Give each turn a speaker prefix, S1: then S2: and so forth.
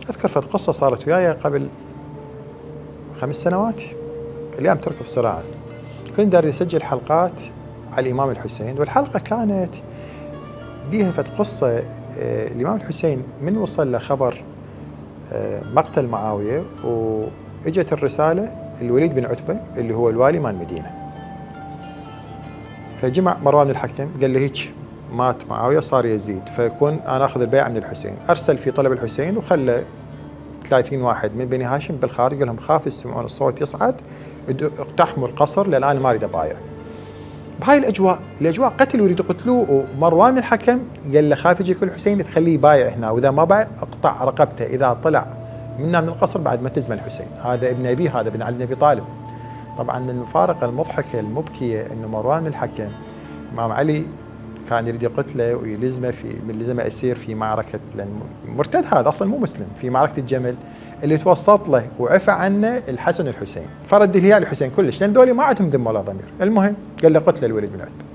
S1: أذكر فد قصة صارت وياي قبل 5 سنوات، الأيام تركض سراعا. كنت داري أسجل حلقات على الإمام الحسين، والحلقة كانت بيها فد قصة. الإمام الحسين من وصل له خبر مقتل معاوية، وإجت الرسالة الوليد بن عتبة اللي هو الوالي مال المدينة، فجمع مروان الحكم قال له هيك مات معاوية صار يزيد، فيكون أنا أخذ البيعة من الحسين. أرسل في طلب الحسين وخلى 30 واحد من بني هاشم بالخارج، قال لهم خاف يسمعون الصوت يصعد اقتحموا القصر لأن أنا ما أريد أبايع. بهاي الأجواء قتلوا يريدوا يقتلوه، ومروان الحكم قال له خاف يجيك الحسين تخليه يبايع هنا، وإذا ما بايع اقطع رقبته إذا طلع منا من القصر بعد ما تزمن الحسين. هذا ابن أبيه، هذا ابن علي بن أبي طالب. طبعا من المفارقة المضحكة المبكية أنه مروان الحكم إمام علي كان يريد يقتله ويلزمه يلزمه أسير في معركة، لأن مرتد هذا أصلا مو مسلم، في معركة الجمل اللي توسط له وعفى عنه الحسن والحسين، فرد الهياء الحسين كلش، لأن ذولي ما عندهم ذمة ولا ضمير. المهم قال له قتل الوليد بن عتبة.